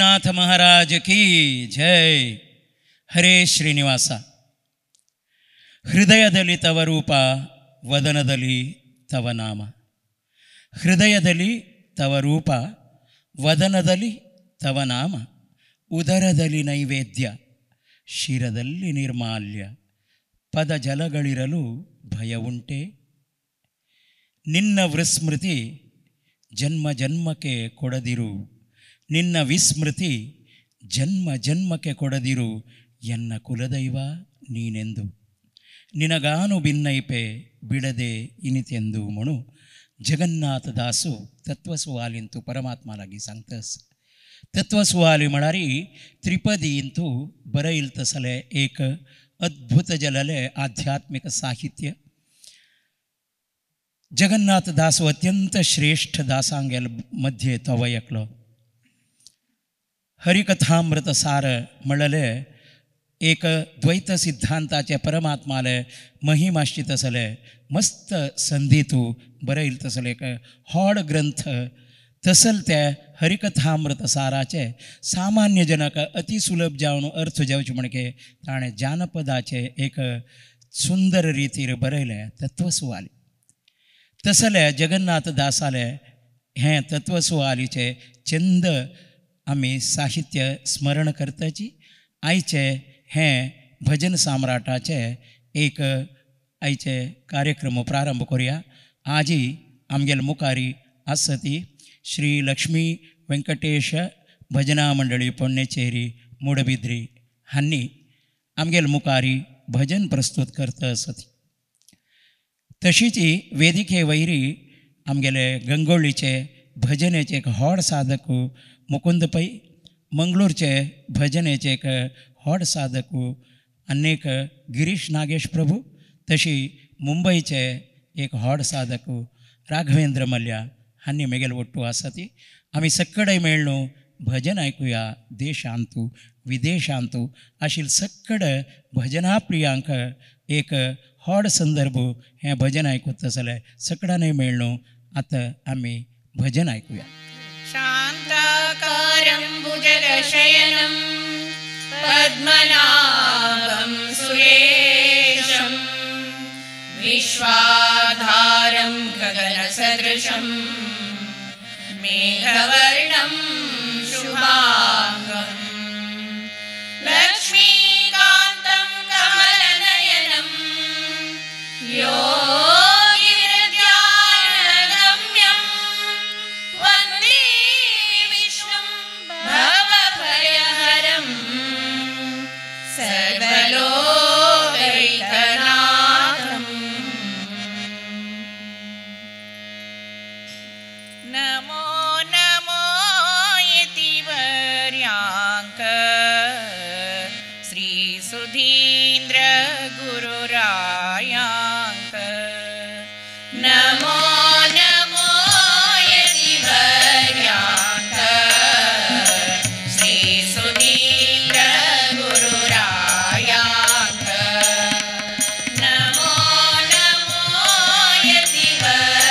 श्रीनाथ महाराज की ಜೈ. ಹರೇ ಶ್ರೀನಿವಾಸ. ಹೃದಯದಲ್ಲಿ ತವ ರೂಪ, ವದನದಲ್ಲಿ ತವ ನಾಮ. ಹೃದಯದಲ್ಲಿ ತವ ರೂಪ, ವದನದಲ್ಲಿ ತವ ನಾಮ, ಉದರದಲ್ಲಿ ನೈವೇದ್ಯ, ಶಿರದಲ್ಲಿ ನಿರ್ಮಾಲ್ಯ, ಪದ ಜಲಗಳಿರಲು ಭಯವುಂಟೆ. ನಿನ್ನ ವಿಸ್ಮೃತಿ ಜನ್ಮ ಜನ್ಮಕ್ಕೆ ಕೊಡದಿರು, ನಿನ್ನ ವಿಸ್ಮೃತಿ ಜನ್ಮ ಜನ್ಮಕ್ಕೆ ಕೊಡದಿರು, ಎನ್ನ ಕುಲದೈವ ನೀನೆಂದು. ನಿನಗಾನು ಭಿನ್ನೈಪೆ ಬಿಡದೆ ಇನಿತೆಂದು ಮಣು ಜಗನ್ನಾಥ ದಾಸು ತತ್ವಸುವಾಲಿಂತು ಪರಮಾತ್ಮಲಾಗಿ सांगतस. तत्वसुवाली म्हळ्यार त्रिपदींतु बरयल तसले एक अद्भुत जलले आध्यात्मिक साहित्य. जगन्नाथ दासु अत्यंत श्रेष्ठ दासांगेल मध्ये तो वयकलो. हरिकथामृत सार म्हणले एक द्वैत सिद्धांताचे परमात्माले महिमाशी तसले मस्त संधीतू बरयल तसले एक होड ग्रंथ तसल ते हरिकथामृत साराचे सामान्य जनक अति सुलभ जावन अर्थ जावचे म्हणके ताणें जानपदाचे एक सुंदर रितीर बरयलें तत्वसुवाली. तसले जगन्नाथ दासाले हें तत्वसुवालीचे चंद आमी साहित्य स्मरण करताची. आयचे हें भजन सम्राटाचे एक आयचे कार्यक्रम प्रारंभ करुया. आजी आमगेल मुखारी आसा ती श्री लक्ष्मी वेंकटेश भजना मंडळी पोन्नेचेरी मूडबिद्री हांणी आमगेल मुखारी भजन प्रस्तुत करता आसती. तशीच वेदिके वैरी आमगेले गंगोळीचे भजनेचे एक व्हड साधक मुकुंद पै, मंगळूरचे भजनेचे एक व्हड साधक आनीक गिरीश नागेश प्रभू, तशी मुंबयचे एक व्हड साधक राघवेंद्र मल्या हांणी मेगेल ಒಟ್ಟು आसा ती. आमी सक्कडे मेळ्ळो भजन आयकुया. देशांतू विदेशांतू आशिल्ले सक्कडे भजना प्रियांक एक व्हड संदर्भ हें भजन आयकूत आसलें. सकडांनी मेळ्ळो आतां आमी भजन आयकुया. शान्ताकारं भुजगशयनं पद्मनाभं सुरेशं विश्वाधारं गगनसदृशं मेघवर्णं शुभांगं लक्ष्मीकान्तं कमलनयनं योगिहृद्यानगम्यं वन्दे विष्णुं भवभयहरं सर्वलोकैकनाथम्. नमो नमो यतिवर्याङ्क श्री सुधीन्द्र गुरुरायाङ्क. नमो नमो यतिवर्याङ्क श्री सुधीन्द्र गुरुरायाङ्क. नमो नमो यतिवर्याङ्क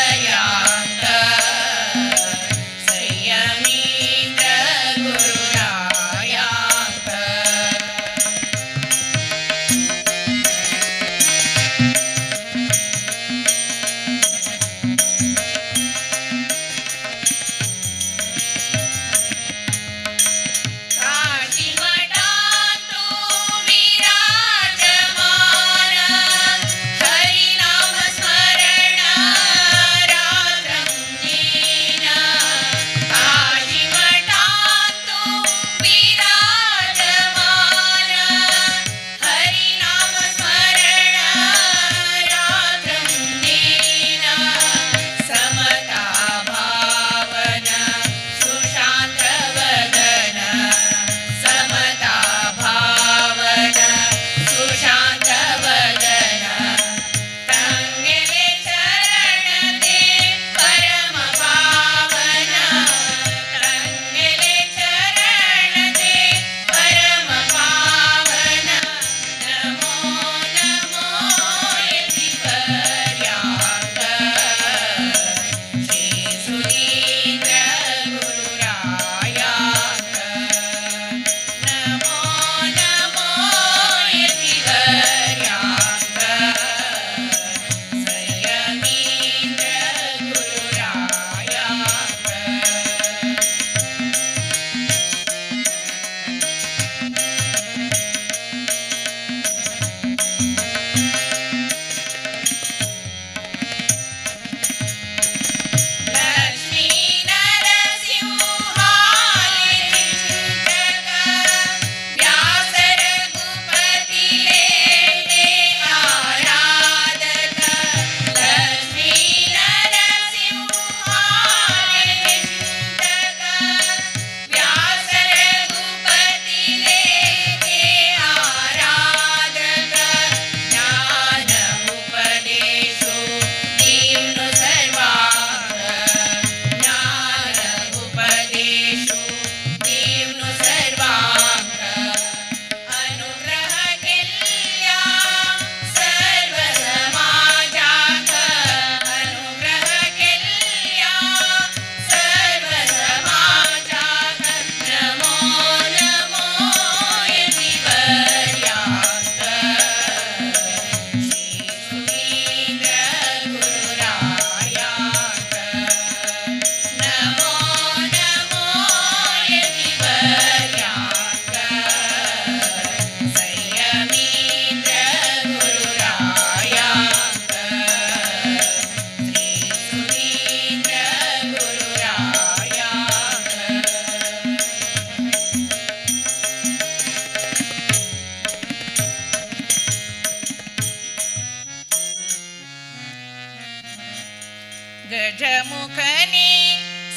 ಗಜಮುಖನೇ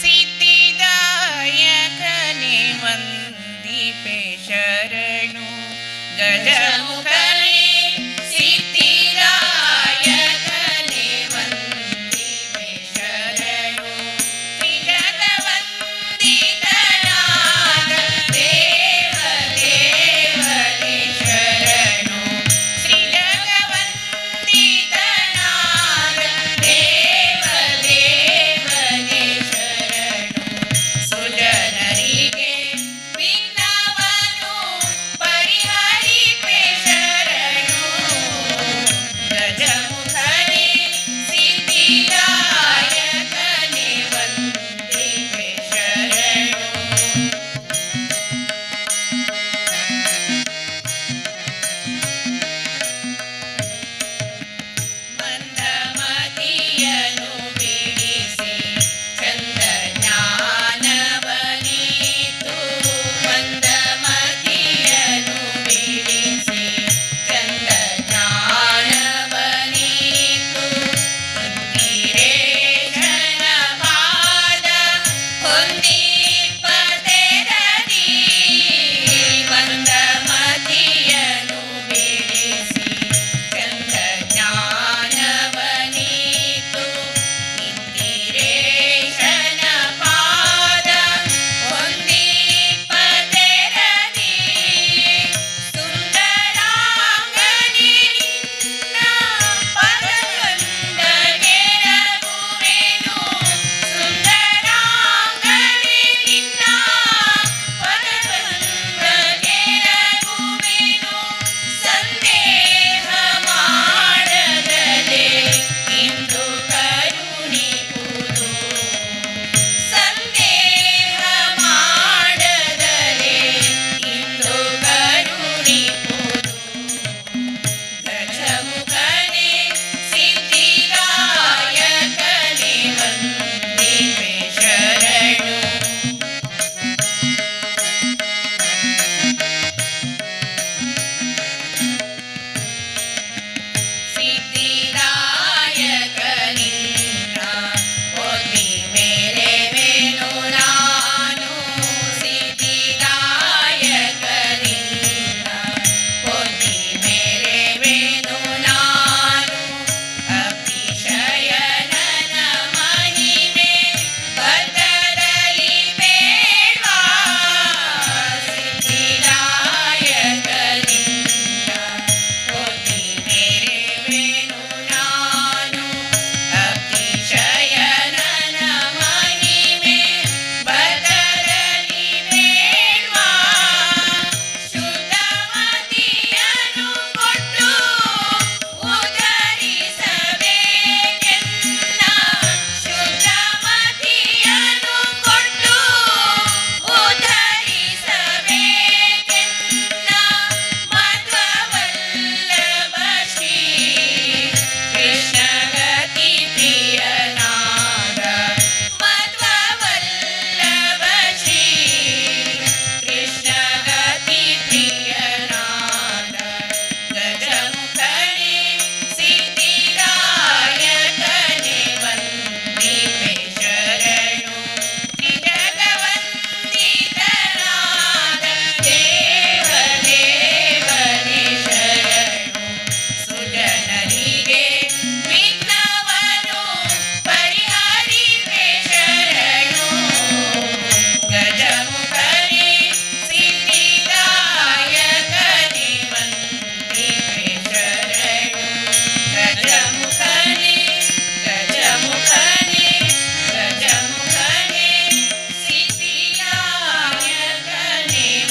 ಸಿದ್ಧಿದಾಯಕನೇ ವಂದಿಪೆ ಶರಣು. ಗಜಮುಖನೇ ಸಿದ್ಧಿದಾಯಕನೇ ವಂದಿಪೆ ಶರಣು. ತ್ರಿಜಗವಂದಿತನಾದ ದೇವ ದೇವನೇ ಶರಣು. ಶ್ರೀಜಗವಂದಿತನಾದ ದೇವ ದೇವನೇ ಶರಣು. ಸುಜನರಿಗೆ ವಿಘ್ನವನು ಪರಿಹರಿಪೆ ಶರಣು. ಗಜಮುಖನೇ ಸಿದ್ಧಿದಾಯಕನೇ ವಂದಿಪೆ ಶರಣು. ಮಂದಮತಿಯನು ಬಿಡಿಸಿ ಚಂದ ಜ್ಞಾನವನಿತು. ಮಂದಮತಿಯನು ಬಿಡಿಸಿ ಚಂದ ಜ್ಞಾನವನಿತು. ಇಂದಿರೇಶನ ಪಾದ ಹೊಂದಿಪತೆರದಿ. ಮಂದಮತಿಯನು ಬಿಡಿಸಿ ಚಂದ ಜ್ಞಾನವನಿತು. ಇಂದಿರೇಶನ ಪಾದ ಹೊಂದಿಪತೆರದಿ. ಸುಂದರಾಂಗನೆ ನಿನ್ನ ಪದದಂದಗೆರಗುವೆನು. ಸುಂದರಾಂಗನೆ ನಿನ್ನ ಪದದಂದಗೆರಗುವೆನು. ಸಂದೇಹ ಮಾಡದಲೆ ಇಂದು ಕರುಣಿಪುದು. ಸಂದೇಹ ಮಾಡದಲೆ ಇಂದು ಕರುಣಿಪುದು. ಗಜಮುಖನೇ ಸಿದ್ಧಿದಾಯಕನೇ ವಂದಿಪೆ ಶರಣು. ಸಿದ್ಧಿದಾಯಕ ನಿನ್ನ ಒದ್ದಿ ಮೇರೆವೆನು ನಾನು. ಸಿದ್ಧಿದಾಯಕ ನಿನ್ನ ಒದ್ದಿ ಮೇರೆವೆನು ನಾನು. ಅತಿಶಯನನ ಮಹಿಮೆ ಬದಲಲಿ ಬೇಡ್ವಾ. ಸಿದ್ಧಿದಾಯಕ ನಿನ್ನ ಒದ್ದಿ ಮೇರೆವೆನು ನಾನು. ಅತಿಶಯನನ ಮಹಿಮೆ ಬದಲಲಿ ಬೇಡ್ವಾ. ಶುದ್ಧಮತಿಯನು ಕೊಟ್ಟು ಉದರಿಸಬೇಕೆನ್ನ. ಶುದ್ಧಮತಿಯನು ಕೊಟ್ಟು ಉದರಿಸಬೇಕೆನ್ನ. ಮಧ್ವವಲ್ಲಭ ಶ್ರೀ ಕೃಷ್ಣಗತಿ ಪ್ರಿಯನಾದ. ಮಧ್ವವಲ್ಲಭ ಶ್ರೀ ಕೃಷ್ಣಗತಿ ಪ್ರಿಯನಾದ. ಗಜಮುಖನೇ ಸಿದ್ಧಿದಾಯಕನೇ ವಂದಿಪೆ ಶರಣು. ತ್ರಿಜಗವಂದಿತನಾದ ದೇವ ದೇವನೇ ಶರಣು. ಸುಜನರಿಗೆ ವಿಘ್ನವನು ಪರಿಹರಿಪೆ ಶರಣು. ಗಜಮುಖನೇ ಸಿದ್ಧಿದಾಯಕನೇ ವಂದಿಪೆ ಶರಣು. ಗಜಮುಖನೇ ಗಜಮುಖನೇ ಗಜಮುಖನೇ ಸಿದ್ಧಿದಾಯಕನೇ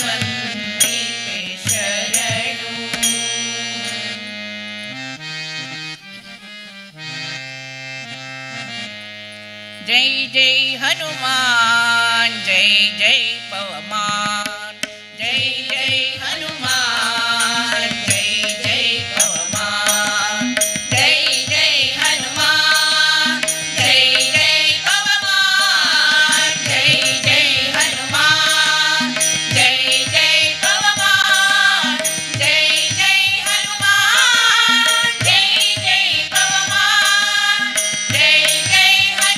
ವಂದಿಪೆ ಶರಣು. ಜೈ ಜೈ ಹನುಮಾನ್ ಜೈ ಜೈ ಪವಮಾನ್. ಜೈ ಜೈ ಹನುಮಾನ್ ಜೈ ಜೈ ಪವಮಾನ್. ಜೈ ಜೈ ಹನುಮಾನ್ ಜೈ ಜೈ ಪವಮಾನ್. ಜೈ ಜೈ ಹನುಮಾನ್ ಜೈ ಜೈ ಪವಮಾನ್. ಜೈ ಜೈ ಹನುಮಾನ್ ಜೈ ಜೈ ಪವಮಾನ್. ಜೈ ಜೈ ಹನುಮಾನ್.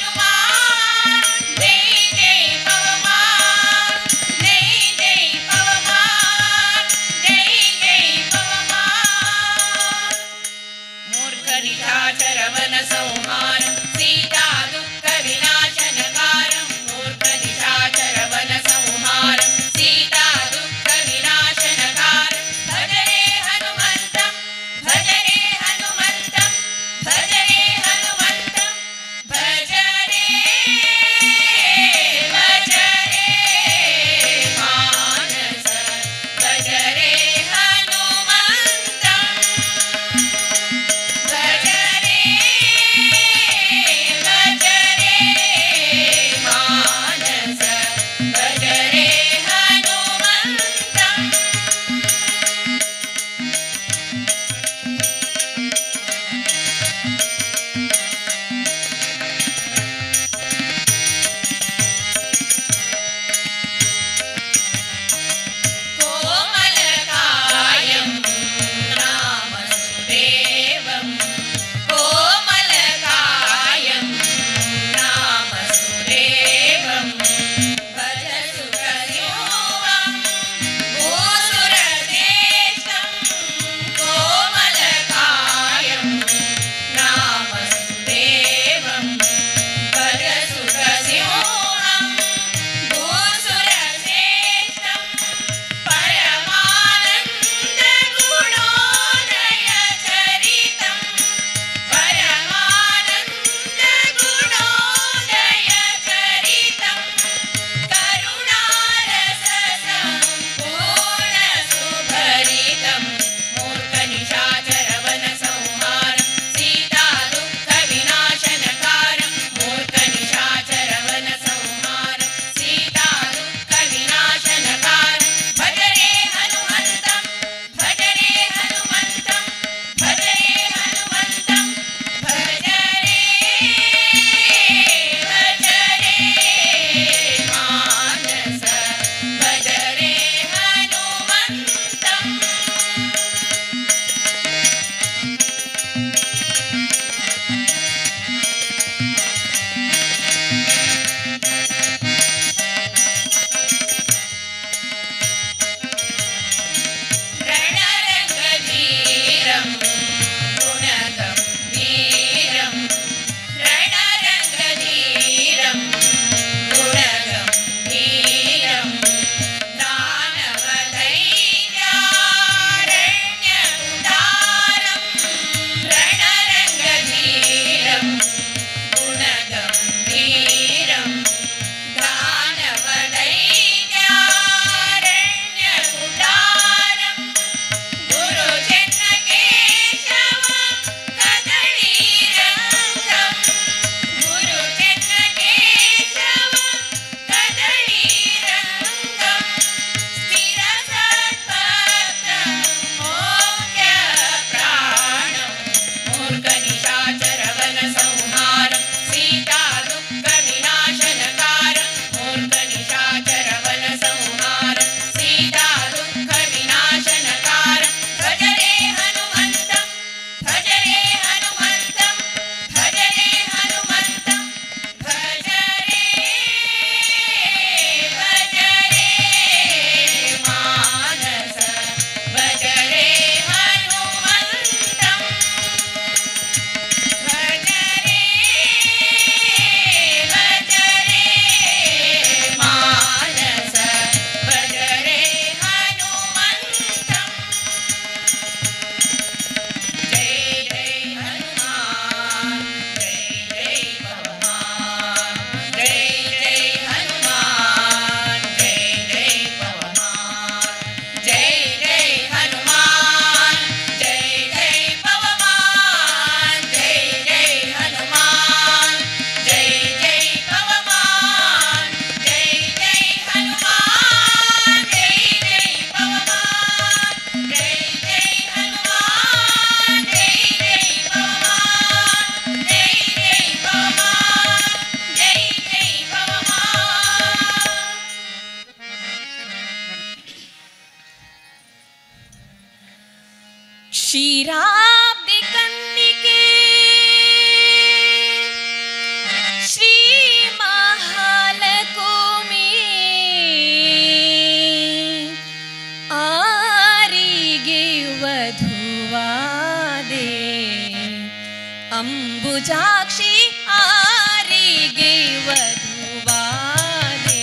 ಅಂಬುಜಾಕ್ಷಿ ಆರಿಗೆ ವಧುವಾದೆ.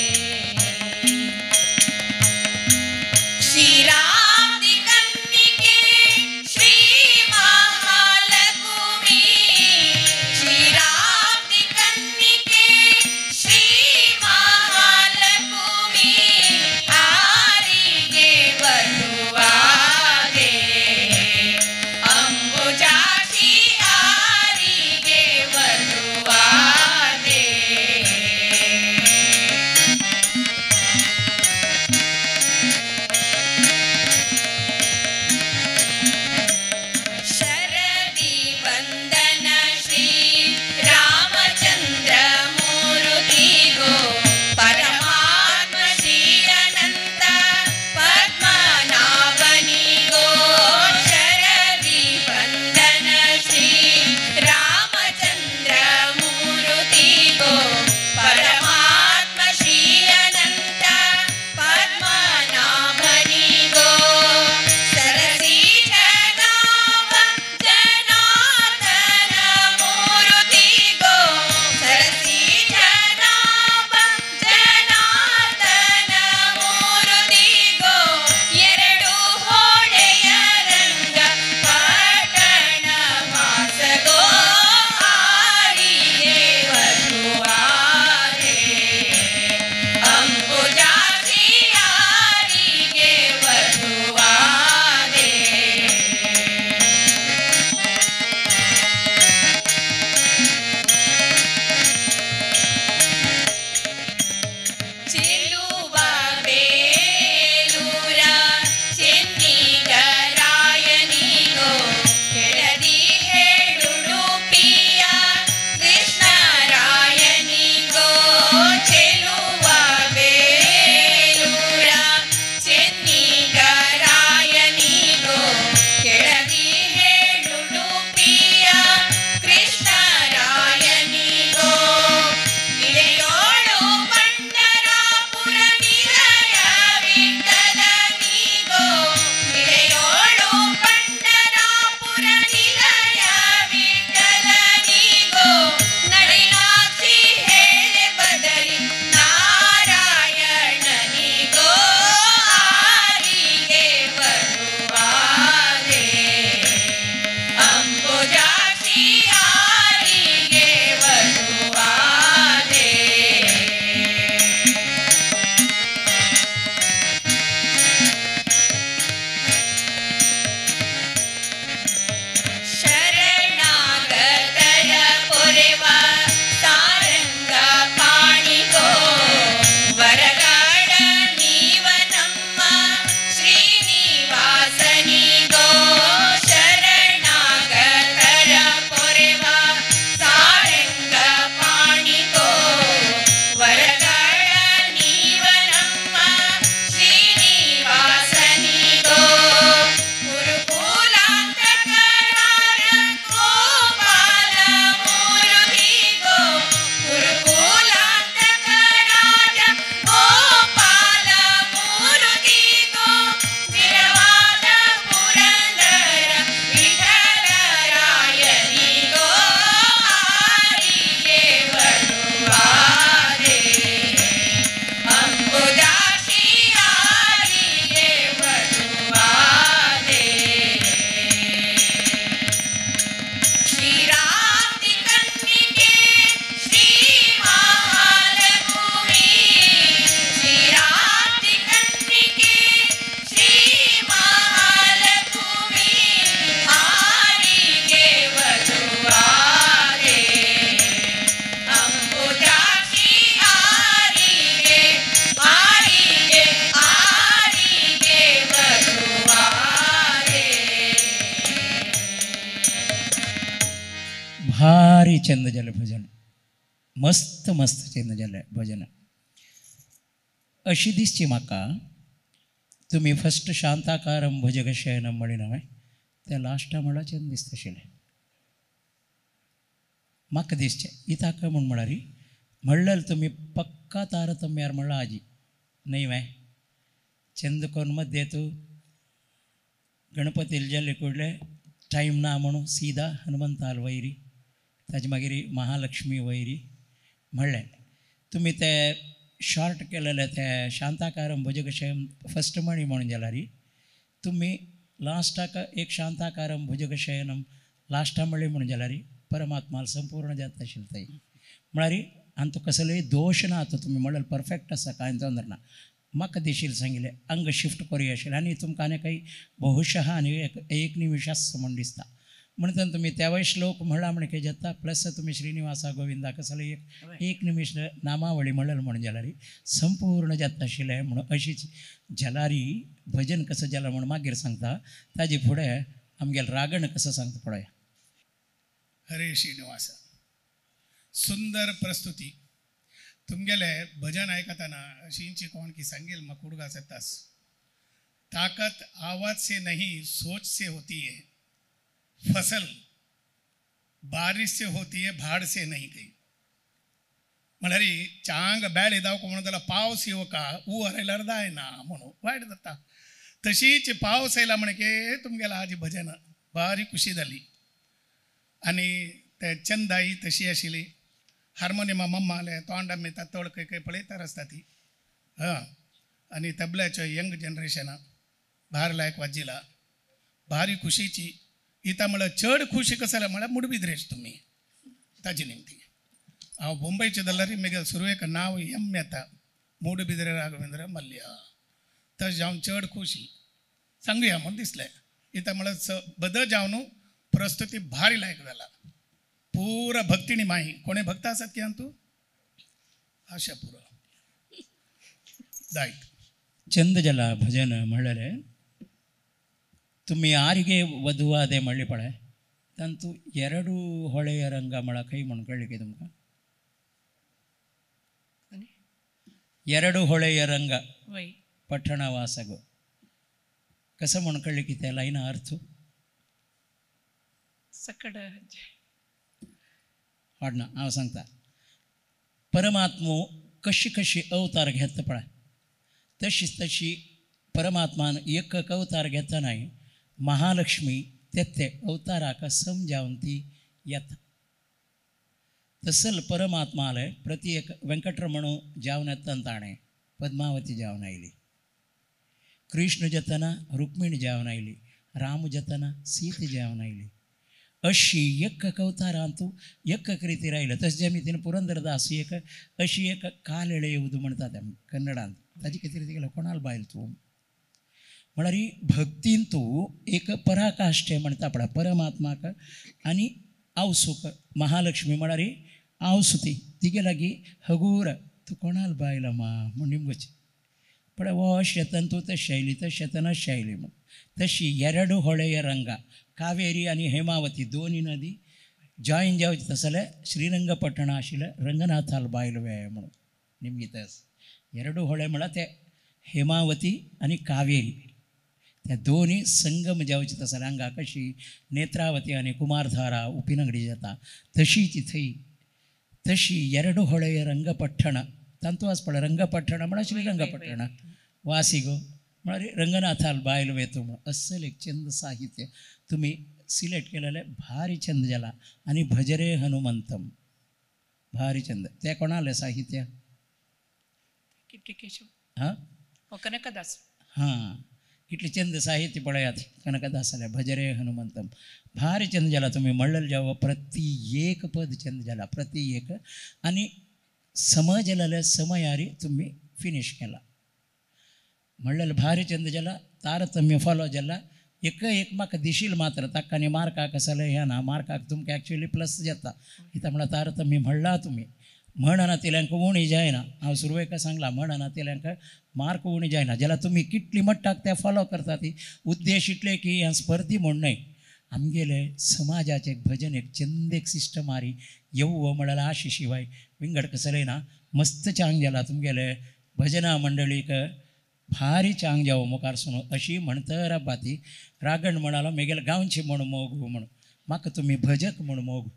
ಕ್ಷೀರಾಬ್ಧಿ ಕನ್ನಿಕೆ ಶ್ರೀ ಮಹಾಲಕ್ಷ್ಮಿ, ಕ್ಷೀರಾಬ್ಧಿ ಕನ್ನಿಕೆ ಶ್ರೀ ಮಹಾಲಕ್ಷ್ಮಿ ಆರಿಗೆ ವಧುವಾದೆ. ಅಂಬುಜಾಕ್ಷಿ ಆರಿಗೆ ವಧುವಾದೆ. ಶರದಿ ವಂದನ ಶ್ರೀ ರಾಮಚಂದ್ರ ಮೂರುತಿಗೋ, ಪರಮಾತ್ಮ ಶ್ರೀ ಅನಂತ ಪದ್ಮನಾಭನಿಗೋ. ಶರದಿ ವಂದನ ಶ್ರೀ ರಾಮಚಂದ್ರ ಮೂರುತಿಗೋ, ಪರಮಾತ್ಮ ಶ್ರೀ ಅನಂತ ಪದ್ಮನಾಭನಿಗೋ. ಸರಸಿ ಜನಾಭ ಜನಾರ್ದನ ಮೂರುತಿಗೋ, ಸರಸಿ ಜನಾಭ ಜನಾರ್ದನ ಮೂರುತಿಗೋ. ಎರಡು ಹೊಳೆಯ ರಂಗ ಪಟ್ಟಣ ವಾಸಗೋ, ಆರಿಗೆ ವಧುವಾದೆ. ಅಂಬುಜಾಕ್ಷಿ ಆರಿಗೆ ವಧುವಾದೆ. ಚೆಲುವ ಬೇಲೂರ ಚೆನ್ನಿಗರಾಯನಿಗೋ, ಕೆಳದಿ ಹೇಳುಡುಪಿಯ ಕೃಷ್ಣರಾಯನಿಗೋ. ಚೆಲುವ ಬೇಲೂರ ಚೆನ್ನಿಗರಾಯನಿಗೋ, ಕೆಳದಿ ಹೇಳುಡುಪಿಯ ಕೃಷ್ಣರಾಯನಿಗೋ. ಇಳೆಯೋಳು ಪಂಡರಾಪುರ ನಿಲಯ ವಿಠಲನಿಗೋ, ಇಳೆಯೋಳು ಪಂಡರಾಪುರ ನಿಲಯ ವಿಠಲನಿಗೋ. ನಳಿನಾಕ್ಷಿ ಹೇಳೆ ಬದರಿ ನಾರಾಯಣನಿಗೋ, ಆರಿಗೆ ವಧುವಾದೆ. ಅಂಬುಜಾಕ್ಷಿ ಆರಿಗೆ ವಧುವಾದೆ. ಶರಣಾಗತರ ಪೊರೆವ ಸಾರಂಗ ಪಾಣಿಗೋ, ವರಗಾಡ ನೀವ ನಮ್ಮ ಶ್ರೀನಿವಾಸನಿಗೋ. ಶರಣಾಗತರ ಪೊರೆವ ಸಾರಂಗ ಪಾಣಿಗೋ, ವರಗಾಡ ನೀವ ನಮ್ಮ ಶ್ರೀನಿವಾಸನಿಗೋ. ಗುರುಕುಲಾಂತಕರಾರ ಗೋಪಾಲ ಮೂರುತಿಗೋ, ಗುರುಕುಲಾಂತಕರಾಜ ಗೋಪಾಲ ಮೂರುತಿಗೋ. ಸ್ಥಿರವಾದ ಪುರಂದರ ವಿಠಲರಾಯನಿಗೋ, ಆರಿಗೆ ವಧುವಾದೆ. ಅಂಬುಜಾಕ್ಷಿ ಆರಿಗೆ ವಧುವಾದೆ. ಕ್ಷೀರಾಬ್ಧಿ ಕನ್ನಿಕೆ ಶ್ರೀ ಮಹಾಲಕ್ಷ್ಮಿ, ಕ್ಷೀರಾಬ್ಧಿ ಕನ್ನಿಕೆ ಶ್ರೀ ಮಹಾಲಕ್ಷ್ಮಿ ಆರಿಗೆ ವಧುವಾದೆ. ಅಂಬುಜಾಕ್ಷಿ ಆರಿಗೆ ಆರಿಗೆ ಆರಿಗೆ ವಧುವಾದೆ. भारी चंद जालें भजन, मस्त मस्त चंद जालें भजन. अशी दिसची म्हाका तुमी फस्ट शांताकारं भुजगशयनं म्हणली न्हय, त्या लास्टा म्हणल्यार चंद दिसता आशिल्लें म्हाका दिसचें. इताक म्हूण म्हळ्यार म्हणल्यार तुमी पक्का तारतम्यार म्हणल्यार आजी न्हय वे चंद कोन मध्य तूं गणपतील जाले कुडले टायम ना म्हणून सीधा हनुमंताल वैरी ताजे मागीर महालक्ष्मी वैरी म्हणलें तुमी ते शॉर्ट केलेले ते शांताकारम भुजगशयम फस्ट मणी म्हणून जाल्यार तुमी लास्टाक एक शांताकारम भुजगशयनम लास्टा म्हणली म्हणून जाल्यार परमात्मा संपूर्ण जाता आशिल्लें थंय म्हळ्यार आनी तो कसलोय दोश ना तो तुमी म्हणल्यार परफेक्ट आसा कांय तोंदर ना. म्हाका दिशील सांगिल्लें अंग शिफ्ट करूया आशिल्लें आनी तुमकां आनी काही बहुशः आनी एक निमिश आसा म्हूण दिसता म्हणटन तुमी तेवय श्लोक म्हणला म्हण कितें जाता प्लस तुमी श्रीनिवासा गोविंदा कसलो एक एक निमिश नामावळी म्हणल म्हणून जाल्यार संपूर्ण जाता आशिल्लें म्हणून अशीच जलारी भजन कसं जाला म्हूण मागीर सांगता ताजे फुडें आमगेलें रागण कसं सांगता पळया. हरे श्रीनिवासा. सुंदर प्रस्तुती. तुमगेले भजन ऐकताना अशींची कोण की सांगेल मकुडगाचा तास. ताकत आवाज से नहीं सोच से होती है, फसल बारिश से होती है भाड़ से नहीं. गई म्हळ्यार चांग बेळे दावको म्हणून जाल्यार पावस येवका ऊ हरयल्यार जायना म्हणून वायट जाता. तशीच पावस येयला म्हणके तुमगेला आजी भजन भारी खुशी जाली आनी ते चंदाई तशी आशिल्ली. हार्मोनियमा मम्मा आले तोंडा मी तळ खंय खंय पळयता आसता ती हां. आनी तबल्याच्यो यंग जनरेशना भार लायक वाजिला भारी खुशीची. इता म्हळ्यार चड खुशी कसं जाल्यार म्हळ्यार मुडबिद्रेश तुमी ताजी निमती. हांव मुंबयचे जाल्यार म्हगेलें सुरवेक नांव यम येता मुडबिद्रे राघवेंद्र मल्ल्या. तशें जावन चड खुशी सांगुया म्हूण दिसलें. इता म्हळ्यार बदल जावन प्रस्तुती भारी लायक जाला पुरा भक्तीनी माही. कोणे भक्त आसात की तूं आशा पुरा जायत चंद जाला भजन म्हणलें तुमी ಯಾರಿಗೆ ವಧುವಾದೆ ಮಳ್ಳಿ ಪಳೆ ತಂತು ಎರಡು ಹೊಳೆಯ ರಂಗ ಮಳ ಕೈ म्हण कळ्ळें तुमकां ಎರಡು ಹೊಳೆಯ ರಂಗ ಪಟ್ಟಣ ವಾಸಗು कसं म्हण कळ्ळें की त्या लायना अर्थ सकड हाडना हांव सांगता. परमात्मो कशी कशी अवतार घेता पळय तशीच तशी परमात्मान एक अवतार घेतना महालक्ष्मी ते अवताराक समजावन ती येता. तसल परमात्माले प्रति एक वेंकटरमण जावन येतना ताणें पद्मावती जावन आयली, कृष्ण जातना रुक्मिणी जावन आयली, राम जातना सीता जावन आयली. अशी एक अवतारांतू एक रिती रायले. तशें आमी तिणें पुरंदरदास एक अशी एक कालेळे येवदू म्हणटात आमी कन्नडांत ताजी कितें रिती केल्या कोणाल बायल तूं म्हळ्यार भक्तीन तूं एक पराकाष्ठे म्हणटा पळय परमात्माक आनी आवसूक महालक्ष्मी म्हळ्यार आवसू ती तिगे लागीं हगूर तूं कोणाल बायल मा म्हूण निमगोची पळय हो शेतान तूं तशें आयली तशें शेतान अशें आयली म्हूण. तशी ಎರಡು ಹೊಳೆಯ ರಂಗ कावेरी आनी हेमावती दोनी नदी जॉईन जावची तसले श्रीरंगपट्टण आशिल्लें रंगनाथाल बायल वे म्हणून निमगी तस ಎರಡು ಹೊಳೆ म्हळ्यार ते हेमावती आनी कावेरी त्या दोनी संगम जावची तसले हांगा कशी नेत्रावती आनी कुमारधारा उपिनगडी जाता तशी ती थंय तशी ಎರಡು ಹೊಳೆಯ ರಂಗಪಟ್ಟಣ तांतू आस पळय रंगपट्टण म्हळ्यार श्रीरंगपट्टण वासिगो म्हळ्यार रंगनाथाल बायल वेतो म्हणून अस्सल एक चंद साहित्य तुमी सिलेक्ट केलेलें भारी चंद जाला. आनी भजरे हनुमंतम भारी चंद ते कोणालें साहित्य हां कनकदास हां कितलें चंद साहित्य पळयात कनकदासालें भजरे हनुमंतम भारी चंद जाला. तुमी म्हणलें जावं प्रति एक पद चंद जाला प्रति एक आनी समजलेले समयारी तुमी फिनीश केला म्हणलें भारी चंद जाला तारतम्य फॉलो जाला. एक एक म्हाका दिशील मात्र ताका आनी मार्काक आसलें हें ना मार्काक तुमकां एक्चुअली प्लस जाता कित्याक म्हळ्यार तारतम्य म्हणलां तुमी म्हणना तिल्यांक उणी जायना. हांव सुरवेक सांगलां म्हणना तिल्यांक मार्क उणी जायना जाल्यार तुमी कितली मट्टाक ते फॉलो करता ती उद्देश इतले की ह्या स्पर्धी म्हूण न्हय आमगेले समाजाचें एक भजन एक चंद एक सिस्टम आरी येवं म्हळ्यार आशी शिवाय विंगड कसलें ना. मस्त चांग जाला तुमगेले भजना मंडळीक भारी चांग जावं मुखार सुनो अशी म्हणतर आब्बा ती रागण म्हणालो मेगेले गांवची म्हूण मोग म्हूण म्हाका तुमी भजक म्हूण मोग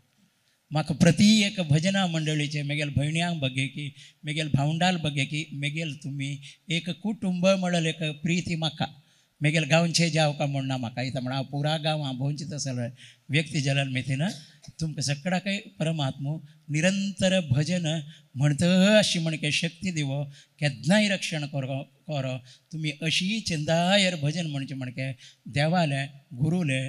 म्हाका प्रति एक भजना मंडळीचे मेगेल भयण्यांक बगे की मेगेल भावंडाल बगे की मेगेल तुमी एक कुटुंब म्हणल्यार एक प्रिती म्हाका मेगेल गांवचे जाव का म्हण ना म्हाका इता म्हण हांव पुरा गांव हांव भोंवचे तसलो व्यक्ती जाल्यार मेथीन तुमकां सगळ्याकय परमात्मो निरंतर भजन म्हणत अशी म्हणके शक्ती दिवो केन्नाय रक्षण करो करो तुमी अशी चिंदायर भजन म्हणचे म्हणके देवाले गुरुले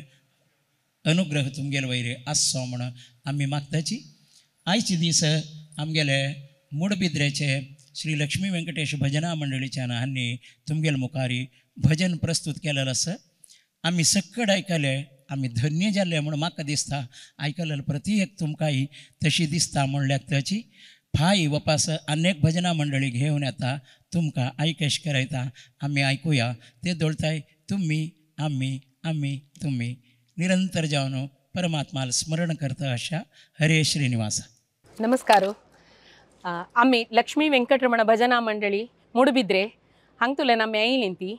अनुग्रह तुमगेले वयर आसचो म्हण आमी मागताची. आयचे दीस आमगेले मुडबिद्रेचे श्री लक्ष्मी वेंकटेश भजना मंडळीच्यान हांणी तुमगेले मुखारी भजन प्रस्तुत केलेलं आसा. आमी सक्कड आयकले आमी धन्य जाल्ले म्हूण म्हाका दिसता. आयकलें प्रति एक तुमकांय तशी दिसता म्हण लागताची. फाय वपास अनेक भजना मंडळी घेवन येता तुमकां आयकेश करयता. आमी आयकुया ते दोळताय तुमी आमी आमी तुमी निरंतर जावन परमात्माला स्मरण करता अशा. हरे श्रीनिवास. नमस्कार. आमी लक्ष्मी वेंकटरमण भजना मंडळी मुडबिद्रे हांगतुल्यान आमी आयलीं ती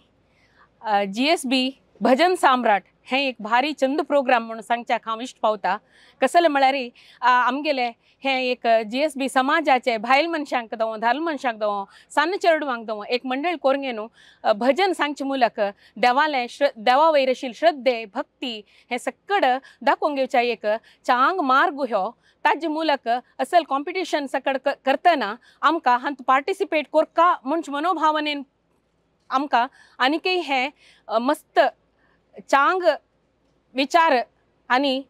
GSB भजन सम्राट हें एक भारी चंद प्रोग्राम म्हणून सांगच्याक हांव इश्ट पावता. कसलें म्हळ्यार आमगेलें हें एक GSB समाजाचे भायल मनशांक दवो धाल मनशांक दवो सान्न चेडवांक दवो एक मंडळ कोरगे न्हू भजन सांगचे मुलक देवालें देवा वयर आशिल्ली श्रद्धे भक्ती हें सक्कड दाखोवन घेवच्या एक चांग मार्ग ह्यो. ताजे मुलक असल कॉम्पिटिशन सकड करतना आमकां हांत पार्टिसिपेट कोरका म्हूण मनोभावनेन आमकां आनीकय हें मस्त चांग विचार आनी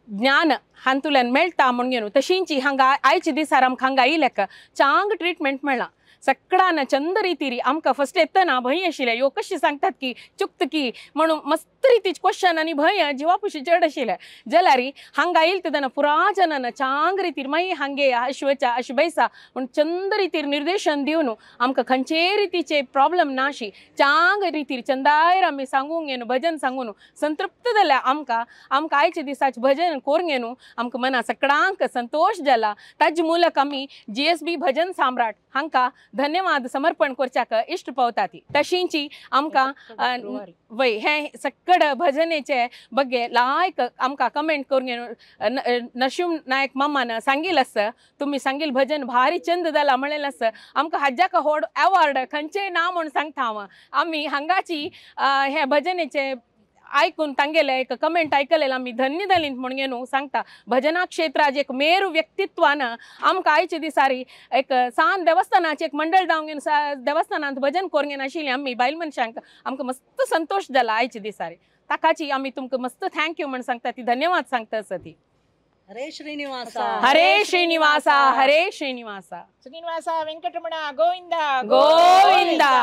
ज्ञान हातूंतल्यान मेळटा म्हूण घेवन तशींची हांगा आयच्या दिसार आमकां हांगा आयिल्ल्याक चांग ट्रिटमेंट मेळ्ळां. सगळ्यान चंद रितीरी आमकां फस्ट येतना भंय आशिल्लें ह्यो कशें सांगतात की चुकत की म्हणून मस्त रितीचे क्वेश्चन आनी भंय जिवापुशी चड आशिल्लें. जाल्यार हांगा आयल तेन्ना पुरा जनान चांग रितीर मागीर हांगे अशें वचा अशें बैसा म्हूण चंद रितीर निर्देशन दिवन आमकां खंयचेय रितीचे प्रॉब्लम ना अशी चांग रितीर चंदायर आमी सांगूंक घेवन भजन सांगून संतृप्त जाल्या आमकां आमकां आयच्या दिसाचें भजन करूंक घेवन आमकां मना सगळ्यांक संतोश जाला. ताजे मुलक आमी GSB भजन सम्राट हांकां धन्यवाद समर्पण करच्याक इश्ट पावता ती. तशींची आमकां वय हें सक्कड भजनेचे बगे लायक आमकां कमेंट करून घेवन नरशिंह नायक मामान सांगील आसा तुमी सांगील भजन भारी चंद जाला म्हणलें आसा. आमकां हाज्याक व्हड एवॉर्ड खंयचेय ना म्हूण सांगता हांव. आमी हांगाची हे भजनेचे आयकून तांगेले एक कमेंट आयकलें आमी धन्य जालीं म्हूण घेवन सांगता. भजना क्षेत्राचे एक मेरू व्यक्तित्वान आमकां आयच्या दिसारी एक सान देवस्थानाचें एक मंडळ जावन घेवन देवस्थानांत भजन करून घेवन आशिल्लीं आमी बायल मनशांक आमकां मस्त संतोश जाला आयच्या दिसारी. ताकाची आमी तुमकां मस्त thank you म्हूण सांगता ती धन्यवाद सांगता आसा ती. हरे श्रीनिवासा. हरे श्रीनिवासा. हरे श्रीनिवासा. श्रीनिवासा वेंकटरमणा गोविंदा गोविंदा.